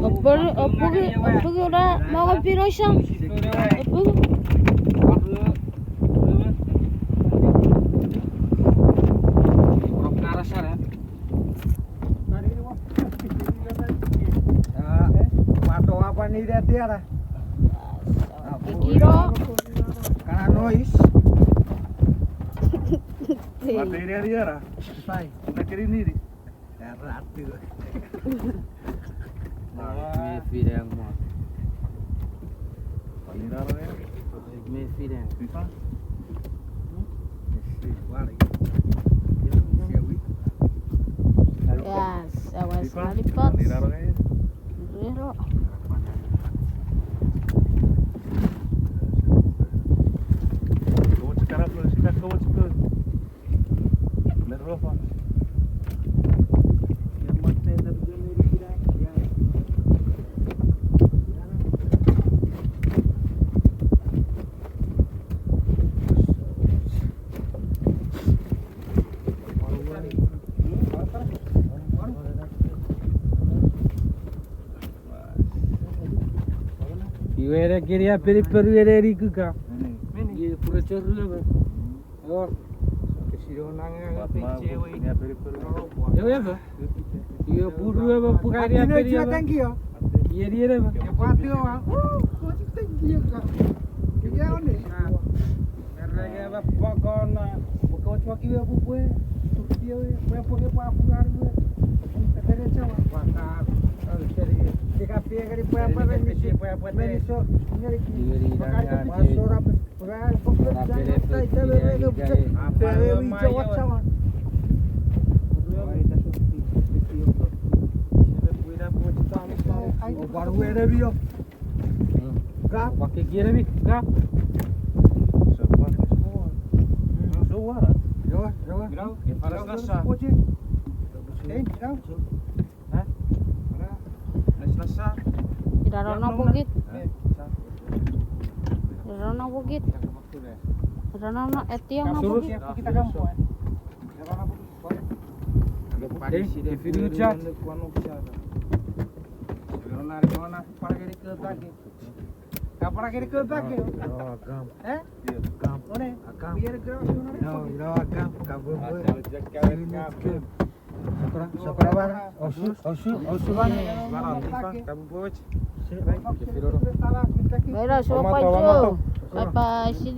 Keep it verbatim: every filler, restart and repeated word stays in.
Opuru, opuru, opuru na mongo pinoisang. Opuru. Ah, wato apa ni de tiara. Kikiro. Kana noise. Wato ni de tiara. Sai. Una kiri niri. Eratu. Mei fidang mo. Mei fidang. Yes, I was lollipops. Rero. Iwe ene kenia peni ponu ene ni kuka. Iwe pura choru ema. Ewer. Kesiro nang ngang. Ewe ema. Iwe puru ema pukani apeni ema. Ieni ema. Epwati oa. Kochi thank you ka. Iwe one. Erenge ema pokon. Kochi wakiwe pupwe. Tukiwe. Pwe pwe pwa pukani we. Pepere chawa. Pwata. Ika fie ngeni pwe pwe meni so. Meni so. Ngeni ki. Iwe ni nang ngang. Masora. Ira no pukit. Ira no pukit. Ira no no etiong no pukit. Ei, kefilu chat. Sokora, sokora bana, osu, osu, osu bana. Kefilu. Bye bye, see you.